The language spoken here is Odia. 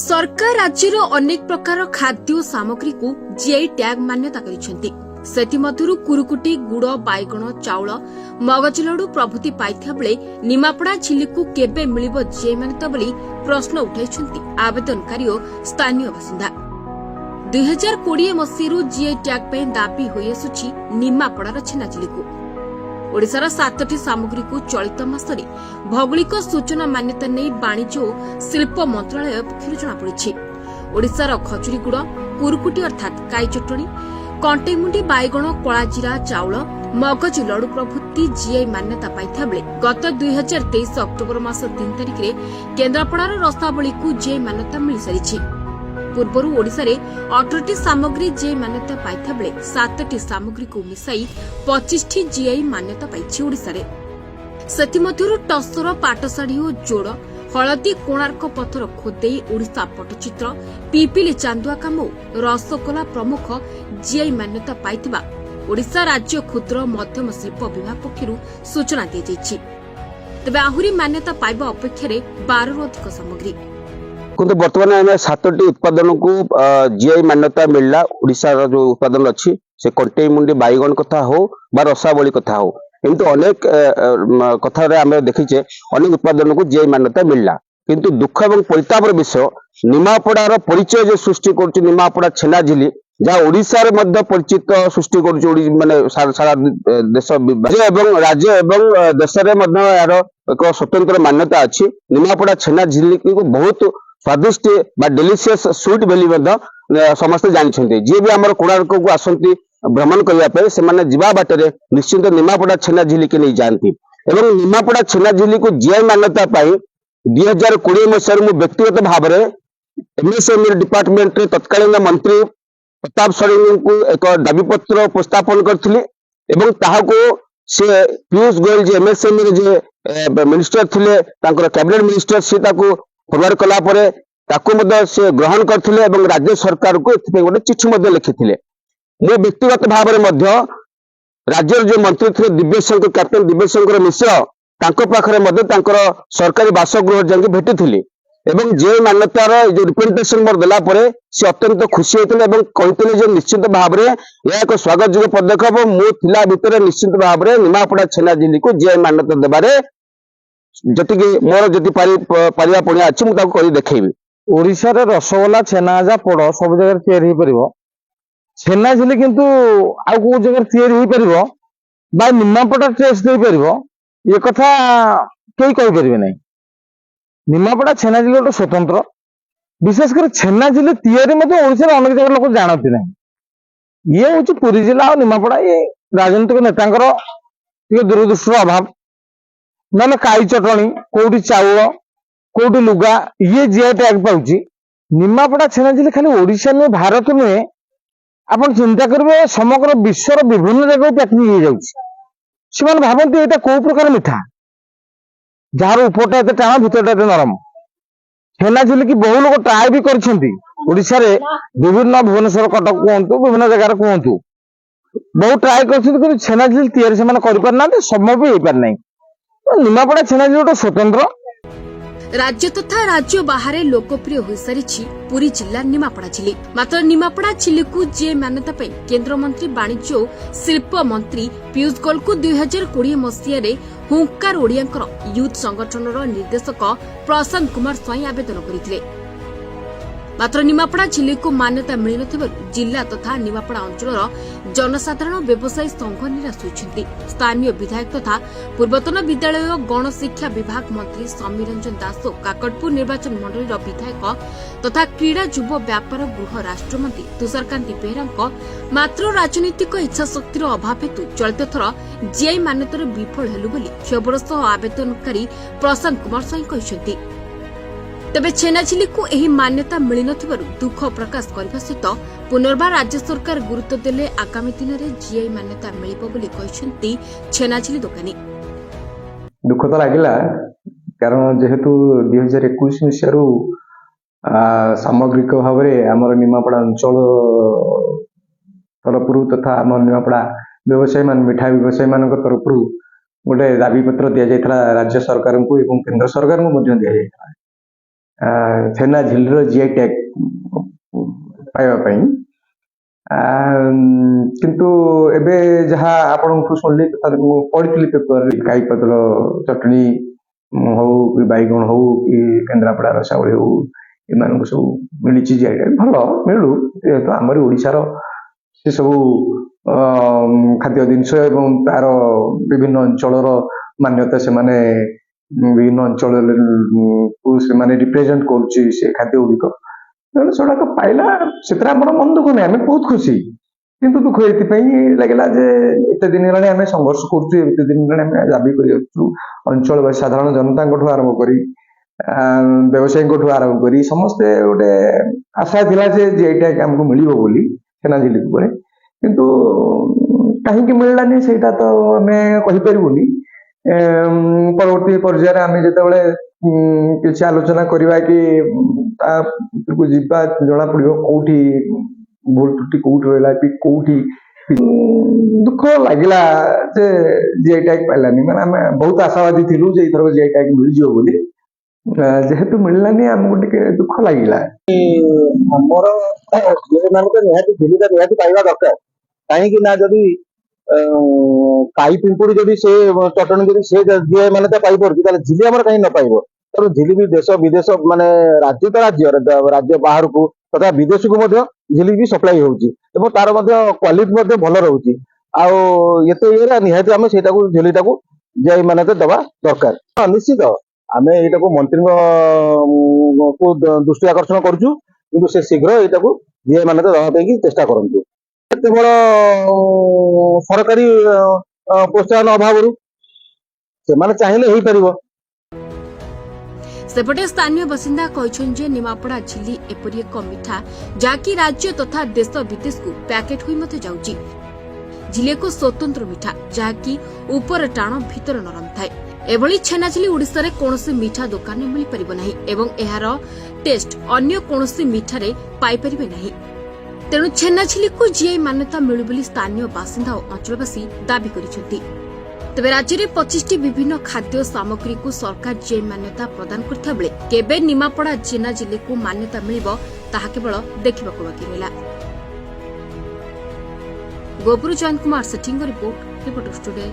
ସରକାର ରାଜ୍ୟର ଅନେକ ପ୍ରକାର ଖାଦ୍ୟ ସାମଗ୍ରୀକୁ ଜିଆଇ ଟ୍ୟାଗ୍ ମାନ୍ୟତା କରିଛନ୍ତି। ସେଥିମଧ୍ୟରୁ କୁରୁକୁଟି, ଗୁଡ଼, ବାଇଗଣ, ଚାଉଳ, ମଗଜ ଲଡୁ ପ୍ରଭୃତି ପାଇଥିବା ବେଳେ ନିମାପଡ଼ା ଝିଲିକୁ କେବେ ମିଳିବ ଜିଆଇ ମାନ୍ୟତା ବୋଲି ପ୍ରଶ୍ନ ଉଠାଇଛନ୍ତି ଆବେଦନକାରୀ ଓ ସ୍ଥାନୀୟ ବାସିନ୍ଦା। 2020 ମସିହାରୁ ଜିଆଇ ଟ୍ୟାଗ୍ ପାଇଁ ଦାବି ହୋଇଆସୁଛି ନିମାପଡ଼ାର ଛେନାଝିଲିକୁ। ଓଡ଼ିଶାର 7ଟି ସାମଗ୍ରୀକୁ ଚଳିତ ମାସରେ ଭୌଗୋଳିକ ସୂଚନା ମାନ୍ୟତା ନେଇ ବାଣିଜ୍ୟ ଓ ଶିଳ୍ପ ମନ୍ତ୍ରଣାଳୟ ପକ୍ଷରୁ ଜଣାପଡ଼ିଛି। ଓଡ଼ିଶାର ଖଜୁରୀ ଗୁଡ଼, କୁରୁକୁଟି ଅର୍ଥାତ୍ କାଇ ଚଟଣି, କଣ୍ଟେଇମୁଣ୍ଡି ବାଇଗଣ, କଳାଜିରା ଚାଉଳ, ମଗଜ ଲଡୁ ପ୍ରଭୃତି ଜିଆଇ ମାନ୍ୟତା ପାଇଥିବା ବେଳେ ଗତ 2023 ଅକ୍ଟୋବର ମାସ 3 ତାରିଖରେ କେନ୍ଦ୍ରାପଡ଼ାର ରସାବଳୀକୁ ଜିଆଇ ମାନ୍ୟତା ମିଳିସାରିଛି। ପୂର୍ବରୁ ଓଡ଼ିଶାରେ 18ଟି ସାମଗ୍ରୀ ଜିଆଇ ମାନ୍ୟତା ପାଇଥିବା ବେଳେ 7ଟି ସାମଗ୍ରୀକୁ ମିଶାଇ 25ଟି ଜିଆଇ ମାନ୍ୟତା ପାଇଛି ଓଡ଼ିଶାରେ। ସେଥିମଧ୍ୟରୁ ଟସର, ପାଟଶାଢ଼ୀ ଓ ଯୋଡ଼, ହଳଦୀ, କୋଣାର୍କ ପଥର ଖୋଦେଇ, ଓଡ଼ିଶା ପଟ୍ଟଚିତ୍ର, ପିପିଲି ଚାନ୍ଦୁଆ କାମ ଓ ରସଗୋଲା ପ୍ରମୁଖ ଜିଆଇ ମାନ୍ୟତା ପାଇଥିବା ଓଡ଼ିଶା ରାଜ୍ୟ କ୍ଷୁଦ୍ର ମଧ୍ୟମ ଶିଳ୍ପ ବିଭାଗ ପକ୍ଷରୁ ସୂଚନା ଦିଆଯାଇଛି। ତେବେ ଆହୁରି ମାନ୍ୟତା ପାଇବା ଅପେକ୍ଷାରେ 12ରୁ ଅଧିକ ସାମଗ୍ରୀ। କିନ୍ତୁ ବର୍ତ୍ତମାନ ଆମେ 7ଟି ଉତ୍ପାଦନକୁ ଜିଆଇ ମାନ୍ୟତା ମିଳିଲା। ଓଡ଼ିଶାର ଯୋଉ ଉତ୍ପାଦନ ଅଛି, ସେ କଣ୍ଟେଇମୁଣ୍ଡି ବାଇଗଣ କଥା ହଉ ବା ରସାବଳୀ କଥା ହଉ, ଏମିତି ଅନେକ କଥାରେ ଆମେ ଦେଖିଛେ, ଅନେକ ଉତ୍ପାଦନକୁ ଜିଆଇ ମାନ୍ୟତା ମିଳିଲା। କିନ୍ତୁ ଦୁଃଖ ଏବଂ ପରିତାପର ବିଷୟ, ନିମାପଡ଼ାର ପରିଚୟ ଯେ ସୃଷ୍ଟି କରୁଛି ନିମାପଡ଼ା ଛେନାଝିଲି, ଯାହା ଓଡ଼ିଶାରେ ମଧ୍ୟ ପରିଚିତ ସୃଷ୍ଟି କରୁଛି, ମାନେ ସାରା ଦେଶ ରାଜ୍ୟ ଏବଂ ଦେଶରେ ମଧ୍ୟ ଏହାର ଏକ ସ୍ୱତନ୍ତ୍ର ମାନ୍ୟତା ଅଛି। ନିମାପଡ଼ା ଛେନାଝିଲିକୁ ବହୁତ ସ୍ୱାଦିଷ୍ଟ ବା ଡେଲିସିୟସ୍ ସୁଇଟ୍ ବୋଲି ମଧ୍ୟ ସମସ୍ତେ ଜାଣିଛନ୍ତି। ଯିଏ ବି ଆମର କୋଣାର୍କକୁ ଆସନ୍ତି ଭ୍ରମଣ କରିବା ପାଇଁ, ସେମାନେ ଯିବା ବାଟରେ ନିଶ୍ଚିନ୍ତ ନିମାପଡ଼ା ଛେନାଝିଲିକି ନେଇଯାଆନ୍ତି। ଏବଂ ନିମାପଡ଼ା ଛେନାଝିଲିକୁ ଜିଆଇ ମାନ୍ୟତା ପାଇଁ 2020 ମସିହାରୁ ମୁଁ ବ୍ୟକ୍ତିଗତ ଭାବରେ ଏମଏସଏମଇ ଡିପାର୍ଟମେଣ୍ଟରେ ତତ୍କାଳୀନ ମନ୍ତ୍ରୀ ପ୍ରତାପ ଷଡ଼ଙ୍ଗୀଙ୍କୁ ଏକ ଦାବିପତ୍ର ଉପସ୍ଥାପନ କରିଥିଲି ଏବଂ ତାହାକୁ ସେ ପୀୟୁଷ ଗୋଏଲ, ଯେ ଏମଏସଏମଇ ରେ ଯେ ମିନିଷ୍ଟର ଥିଲେ, ତାଙ୍କର କ୍ୟାବିନେଟ ମିନିଷ୍ଟର, ସେ ତାକୁ ଫରୱାର୍ଡ କଲା ପରେ ତାକୁ ମଧ୍ୟ ସେ ଗ୍ରହଣ କରିଥିଲେ ଏବଂ ରାଜ୍ୟ ସରକାରଙ୍କୁ ଏଥିପାଇଁ ଗୋଟେ ଚିଠି ମଧ୍ୟ ଲେଖିଥିଲେ। ମୁଁ ବ୍ୟକ୍ତିଗତ ଭାବରେ ମଧ୍ୟ ରାଜ୍ୟର ଯୋଉ ମନ୍ତ୍ରୀ ଥିଲେ ଦିବ୍ୟଶଙ୍କର, କ୍ୟାପ୍ଟେନ ଦିବ୍ୟଶଙ୍କର ମିଶ୍ର, ତାଙ୍କ ପାଖରେ ମଧ୍ୟ ତାଙ୍କର ସରକାରୀ ବାସଗୃହ ଯାଇକି ଭେଟିଥିଲି ଏବଂ ଯେ ମାନ୍ୟତାର ଏଇ ଯୋଉ ରିପ୍ରେଜେଣ୍ଟେସନ ମୋର ଦେଲା ପରେ ସେ ଅତ୍ୟନ୍ତ ଖୁସି ହେଇଥିଲେ ଏବଂ କହିଥିଲେ ଯେ ନିଶ୍ଚିନ୍ତ ଭାବରେ ଏହା ଏକ ସ୍ୱାଗତଯୋଗ୍ୟ ପଦକ୍ଷେପ। ମୁଁ ଥିଲା ଭିତରେ ନିଶ୍ଚିନ୍ତ ଭାବରେ ନିମାପଡ଼ା ଛେନାଝିଲିକୁ ଜିଆଇ ମାନ୍ୟତା ଦେବାରେ ଯେତିକି ମୋର ଯେତିକି ପାରିବା ପଣିଆ ଅଛି, ମୁଁ ତାକୁ କରି ଦେଖେଇବି। ଓଡ଼ିଶାରେ ରସଗୋଲା, ଛେନାଗଜା, ପୋଡ଼ ସବୁ ଜାଗାରେ ତିଆରି ହେଇପାରିବ। ଛେନାଝିଲି କିନ୍ତୁ ଆଉ କୋଉ ଜାଗାରେ ତିଆରି ହେଇପାରିବ ବା ନିମାପଡ଼ା ଟେଷ୍ଟ ଦେଇପାରିବ, ଏ କଥା କେହି କହିପାରିବେ ନାହିଁ। ନିମାପଡ଼ା ଛେନାଝିଲି ଗୋଟେ ସ୍ୱତନ୍ତ୍ର। ବିଶେଷ କରି ଛେନାଝିଲି ତିଆରି ମଧ୍ୟ ଓଡ଼ିଶାରେ ଅନେକ ଜାଗାରେ ଲୋକ ଜାଣନ୍ତି ନାହିଁ। ଇଏ ହଉଛି ପୁରୀ ଜିଲ୍ଲା ଆଉ ନିମାପଡ଼ା, ଇଏ ରାଜନୈତିକ ନେତାଙ୍କର ଟିକେ ଦୂରଦୃଷ୍ଟିର ଅଭାବ। ନହେଲେ କାଇ ଚଟଣି କୋଉଠି, ଚାଉଳ କୋଉଠି, ଲୁଗା ଇଏ ଜିଆଇ ଟ୍ୟାଗ ପାଉଛି। ନିମାପଡ଼ା ଛେନାଝିଲି ଖାଲି ଓଡ଼ିଶା ନୁହେଁ, ଭାରତ ନୁହେଁ, ଆପଣ ଚିନ୍ତା କରିବେ, ସମଗ୍ର ବିଶ୍ୱର ବିଭିନ୍ନ ଜାଗାକୁ ପ୍ୟାକିଂ ହେଇଯାଉଛି। ସେମାନେ ଭାବନ୍ତି ଏଇଟା କୋଉ ପ୍ରକାର ମିଠା, ଯାହାର ଉପରଟା ଏତେ ଟାଣ, ଭିତରଟା ଏତେ ନରମ। ଛେନାଝିଲି କି ବହୁ ଲୋକ ଟ୍ରାଏ ବି କରିଛନ୍ତି। ଓଡ଼ିଶାରେ ବିଭିନ୍ନ, ଭୁବନେଶ୍ୱର, କଟକ କୁହନ୍ତୁ, ବିଭିନ୍ନ ଜାଗାରେ କୁହନ୍ତୁ, ବହୁ ଟ୍ରାଏ କରିଛନ୍ତି, କିନ୍ତୁ ଛେନାଝିଲି ତିଆରି ସେମାନେ କରିପାରୁନାହାନ୍ତି, ସମ୍ଭବ ବି ହେଇପାରୁନାହିଁ। ନିମାପଡ଼ା ଛେନାଝିଲି ଗୋଟେ ସ୍ୱତନ୍ତ୍ର। ରାଜ୍ୟ ତଥା ରାଜ୍ୟ ବାହାରେ ଲୋକପ୍ରିୟ ହୋଇସାରିଛି ପୁରୀ ଜିଲ୍ଲା ନିମାପଡ଼ା ଝିଲି। ମାତ୍ର ନିମାପଡ଼ା ଝିଲିକୁ ଜିଆଇ ମାନ୍ୟତା ପାଇଁ କେନ୍ଦ୍ରମନ୍ତ୍ରୀ, ବାଣିଜ୍ୟ ଓ ଶିଳ୍ପ ମନ୍ତ୍ରୀ ପୀୟୁଷ ଗୋଏଲଙ୍କୁ 2020 ମସିହାରେ ହୁଙ୍କାର ଓଡ଼ିଆଙ୍କର ୟୁଥ୍ ସଂଗଠନର ନିର୍ଦ୍ଦେଶକ ପ୍ରଶାନ୍ତ କୁମାର ସ୍ୱାଇଁ ଆବେଦନ କରିଥିଲେ। ମାତ୍ର ନିମାପଡ଼ା ଝିଲିକୁ ମାନ୍ୟତା ମିଳିନଥିବାରୁ ଜିଲ୍ଲା ତଥା ନିମାପଡ଼ା ଅଞ୍ଚଳର ଜନସାଧାରଣ, ବ୍ୟବସାୟୀ ସଂଘ ନିରାଶ ହୋଇଛନ୍ତି। ସ୍ଥାନୀୟ ବିଧାୟକ ତଥା ପୂର୍ବତନ ବିଦ୍ୟାଳୟ ଓ ଗଣଶିକ୍ଷା ବିଭାଗ ମନ୍ତ୍ରୀ ସମୀର ରଞ୍ଜନ ଦାସ ଓ କାକଟପୁର ନିର୍ବାଚନ ମଣ୍ଡଳୀର ବିଧାୟକ ତଥା କ୍ରୀଡ଼ା, ଯୁବ ବ୍ୟାପାର, ଗୃହ ରାଷ୍ଟ୍ରମନ୍ତ୍ରୀ ତୁଷାରକାନ୍ତି ବେହେରାଙ୍କ ମାତ୍ର ରାଜନୈତିକ ଇଚ୍ଛାଶକ୍ତିର ଅଭାବ ହେତୁ ଚଳିତ ଥର ଜିଆଇ ମାନ୍ୟତାରେ ବିଫଳ ହେଲୁ ବୋଲି କ୍ଷୋଭର ସହ ଆବେଦନକାରୀ ପ୍ରଶାନ୍ତ କୁମାର ସ୍ୱାଇଁ କହିଛନ୍ତି। ତେବେ ଛେନାଝିଲିକୁ ଏହି ମାନ୍ୟତା ମିଳିନଥିବାରୁ ଦୁଃଖ ପ୍ରକାଶ କରିବା ସହିତ ପୁନର୍ବାର ରାଜ୍ୟ ସରକାର ଗୁରୁତ୍ୱ ଦେଲେ ଆଗାମୀ ଦିନରେ ଜିଆଇ ମାନ୍ୟତା ମିଳିବ ବୋଲି କହିଛନ୍ତି ଛେନାଝିଲି ଦୋକାନୀ। ଦୁଃଖ ତ ଲାଗିଲା, କାରଣ ଯେହେତୁ 2021 ମସିହାରୁ ସାମଗ୍ରିକ ଭାବରେ ଆମର ନିମାପଡ଼ା ଅଞ୍ଚଳ ତରଫରୁ ତଥା ଆମ ନିମାପଡ଼ା ବ୍ୟବସାୟୀ ମାନେ, ମିଠା ବ୍ୟବସାୟୀ ମାନଙ୍କ ତରଫରୁ ଗୋଟେ ଦାବିପତ୍ର ଦିଆଯାଇଥିଲା ରାଜ୍ୟ ସରକାରଙ୍କୁ ଏବଂ କେନ୍ଦ୍ର ସରକାରଙ୍କୁ ମଧ୍ୟ ଦିଆଯାଇଥିଲା। ଛେନା ଝିଲିର ଜିଆଇ ଟ୍ୟାଗ ପାଇବା ପାଇଁ। କିନ୍ତୁ ଏବେ ଯାହା ଆପଣଙ୍କଠୁ ଶୁଣିଲି ତଥା ମୁଁ ପଢିଥିଲି ପେପରରେ, କାଇପତ୍ର ଚଟଣି ହଉ କି ବାଇଗଣ ହଉ କି କେନ୍ଦ୍ରାପଡ଼ା ରସାବଳି ହଉ, ଏମାନଙ୍କୁ ସବୁ ମିଳିଛି ଜିଆଇ ଟ୍ୟାଗ। ଭଲ ମିଳୁ, ଯେହେତୁ ଆମରି ଓଡ଼ିଶାର ସେ ସବୁ ଖାଦ୍ୟ ଜିନିଷ ଏବଂ ତାର ବିଭିନ୍ନ ଅଞ୍ଚଳର ମାନ୍ୟତା, ସେମାନେ ବିଭିନ୍ନ ଅଞ୍ଚଳକୁ ସେମାନେ ରିପ୍ରେଜେଣ୍ଟ କରୁଛି ସେ ଖାଦ୍ୟ ଗୁଡ଼ିକ। ତେଣୁ ସେଗୁଡ଼ାକ ପାଇଲା, ସେଥିରେ ଆମର ମନ ଦୁଃଖ ନାହିଁ, ଆମେ ବହୁତ ଖୁସି। କିନ୍ତୁ ଦୁଃଖ ଏଥିପାଇଁ ଲାଗିଲା ଯେ ଏତେ ଦିନ ହେଲାଣି ଆମେ ସଂଘର୍ଷ କରୁଛୁ, ଏତେ ଦିନ ହେଲାଣି ଆମେ ଦାବି କରି ଆସୁଛୁ। ଅଞ୍ଚଳବାସୀ, ସାଧାରଣ ଜନତାଙ୍କଠୁ ଆରମ୍ଭ କରି ବ୍ୟବସାୟୀଙ୍କଠୁ ଆରମ୍ଭ କରି ସମସ୍ତେ ଗୋଟେ ଆଶା ଥିଲା ଯେ ଜିଆଇ ଟ୍ୟାଗ ଆମକୁ ମିଳିବ ବୋଲି ଛେନାଝିଲି ଉପରେ। କିନ୍ତୁ କାହିଁକି ମିଳିଲାନି, ସେଇଟା ତ ଆମେ କହିପାରିବୁନି। ପରବର୍ତ୍ତୀ ପର୍ଯ୍ୟାୟରେ ଆମେ ଯେତେବେଳେ କିଛି ଆଲୋଚନା କରିବା କି ତା ଭିତରକୁ ଯିବା, ଜଣା ପଡିବ କୋଉଠି ଭୁଲ ତ୍ରୁଟି କୋଉଠି ରହିଲା କି କୋଉଠି। ଦୁଃଖ ଲାଗିଲା ଯେ ଜିଆଇ ଟ୍ୟାଗ ପାଇଲାନି। ମାନେ ଆମେ ବହୁତ ଆଶାବାଦୀ ଥିଲୁ ଯେ ଏଇଥରକ ଜିଆଇ ଟ୍ୟାଗ ମିଳିଯିବ ବୋଲି। ଯେହେତୁ ମିଳିଲାନି, ଆମକୁ ଟିକେ ଦୁଃଖ ଲାଗିଲା। ଆମର ମାନେ ତ ନିହାତି ଝିଲିଟା ନିହାତି ପାଇବା ଦରକାର। କାହିଁକି ନା ଯଦି କାଇ ପିମ୍ପୁଡି ଯଦି ସେ ଚଟଣି ଯଦି ସେ ଯିଏ ମାନେ ତ ପାଇପାରୁଛି, ତାହେଲେ ଝିଲି ଆମର କାହିଁ ନ ପାଇବ? ତେଣୁ ଝିଲି ବି ଦେଶ ବିଦେଶ, ମାନେ ରାଜ୍ୟ ତ ରାଜ୍ୟ, ରାଜ୍ୟ ବାହାରକୁ ତଥା ବିଦେଶକୁ ମଧ୍ୟ ଝିଲି ବି ସପ୍ଲାଇ ହଉଛି ଏବଂ ତାର ମଧ୍ୟ କ୍ୱାଲିଟି ମଧ୍ୟ ଭଲ ରହୁଛି। ଆଉ ଏତେ ଇଏରେ ନିହାତି ଆମେ ସେଇଟାକୁ ଝିଲିଟାକୁ ଜିଆଇ ମାନ୍ୟତା ଦେବା ଦରକାର। ହଁ, ନିଶ୍ଚିତ ଆମେ ଏଇଟାକୁ ମନ୍ତ୍ରୀଙ୍କ କୁ ଦୃଷ୍ଟି ଆକର୍ଷଣ କରୁଛୁ, କିନ୍ତୁ ସେ ଶୀଘ୍ର ଏଇଟାକୁ ଜିଆଇ ମାନ୍ୟତା ଦେବା ପାଇଁ କି ଚେଷ୍ଟା କରନ୍ତୁ। କେବଳ ସରକାରୀ ପ୍ରୋତ୍ସାହନ ଅଭାବରୁ, ସେମାନେ ଚାହିଁଲେ ହେଇପାରିବ। ସେପଟେ ସ୍ଥାନୀୟ ବାସିନ୍ଦା କହିଛନ୍ତି ଯେ ନିମାପଡ଼ା ଝିଲି ଏପରି ଏକ ମିଠା ଯାହାକି ରାଜ୍ୟ ତଥା ଦେଶ ବିଦେଶକୁ ପ୍ୟାକେଟ ହୋଇ ମଧ୍ୟ ଯାଉଛି। ଝିଲି ଏକ ସ୍ୱତନ୍ତ୍ର ମିଠା, ଯାହାକି ଉପର ଟାଣ ଭିତର ନରମ ଥାଏ। ଏଭଳି ଛେନାଝିଲି ଓଡ଼ିଶାରେ କୌଣସି ମିଠା ଦୋକାନରେ ମିଳିପାରିବ ନାହିଁ ଏବଂ ଏହାର ଟେଷ୍ଟ ଅନ୍ୟ କୌଣସି ମିଠାରେ ପାଇପାରିବେ ନାହିଁ। ତେଣୁ ଛେନାଝିଲିକୁ ଜିଆଇ ମାନ୍ୟତା ମିଳୁ ବୋଲି ସ୍ଥାନୀୟ ବାସିନ୍ଦା ଓ ଅଞ୍ଚଳବାସୀ ଦାବି କରିଛନ୍ତି। ତେବେ ରାଜ୍ୟରେ 25ଟି ବିଭିନ୍ନ ଖାଦ୍ୟ ସାମଗ୍ରୀକୁ ସରକାର ଜିଆଇ ମାନ୍ୟତା ପ୍ରଦାନ କରିଥିବା ବେଳେ କେବେ ନିମାପଡ଼ା ଛେନାଝିଲିକୁ ମାନ୍ୟତା ମିଳିବ, ତାହା କେବଳ ଦେଖିବାକୁ ବାକି ରହିଲା। ଗୋପୁର ଜୟନ୍ତ କୁମାର ସେଠୀଙ୍କ ରିପୋର୍ଟ, ରିପୋର୍ଟର୍ସ ଟୁଡେ।